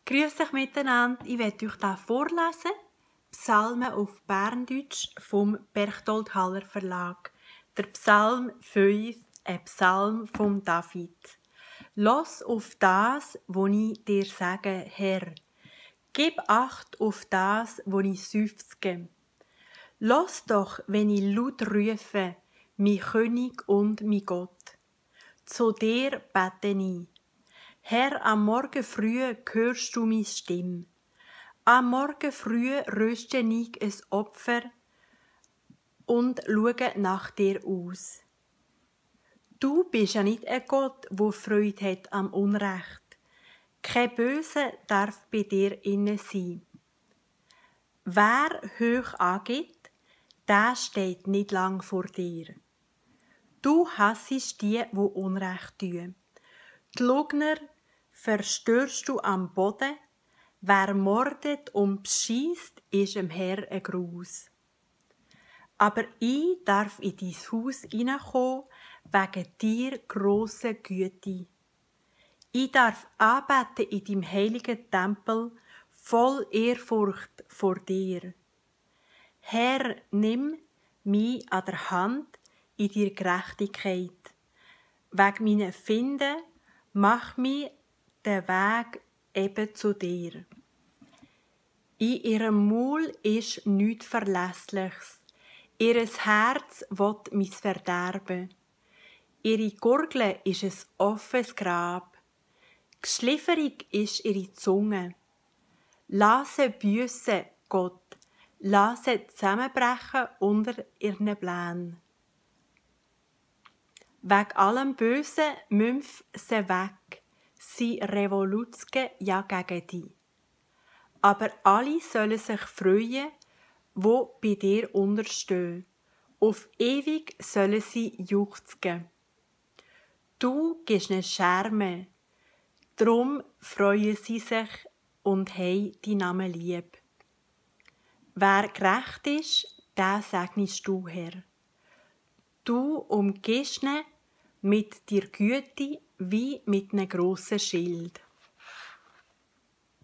Grüß euch miteinander, ich werde euch hier vorlesen. Psalmen auf Berndeutsch vom Berchtold Haller Verlag. Der Psalm 5, ein Psalm von David. Los auf das, wo ich dir sage, Herr. Gib Acht auf das, wo ich seufze. Los doch, wenn ich laut rufe, mein König und mein Gott. Zu dir bete ich. Herr, am Morgen früh hörst du meine Stimme. Am Morgen früh röste ich ein Opfer und schaue nach dir aus. Du bist ja nicht ein Gott, der Freude hat am Unrecht. Kein Böse darf bei dir inne sein. Wer hoch angeht, der steht nicht lang vor dir. Du hassest die Unrecht tun. Die Lügner verstörst du am Boden. Wer mordet und beschiesst, ist dem Herr ein Gruß. Aber ich darf in dein Haus hineinkommen, wegen dir grosse Güte. Ich darf anbeten in deinem heiligen Tempel, voll Ehrfurcht vor dir. Herr, nimm mich an der Hand in dir Gerechtigkeit. Wegen meinen Finden mach mich den Weg eben zu dir. In ihrem Maul ist nichts Verlässliches. Ihr Herz will mein Verderben. Ihre Gurgel ist ein offenes Grab. Geschlifferig ist ihre Zunge. Lasse büsse, Gott, lasse zusammenbrechen unter ihren Plänen. Wegen allem Bösen mümpf sie weg, sie revolutske ja gegen dich. Aber alle sollen sich freuen, wo bei dir unterstehen. Auf ewig sollen sie juchzen. Du gibst ihnen Scherme, drum freuen sie sich und haben deinen Namen lieb. Wer gerecht ist, den segnest du, Herr. Du umgehst ihn mit dir Güte wie mit einem grossen Schild.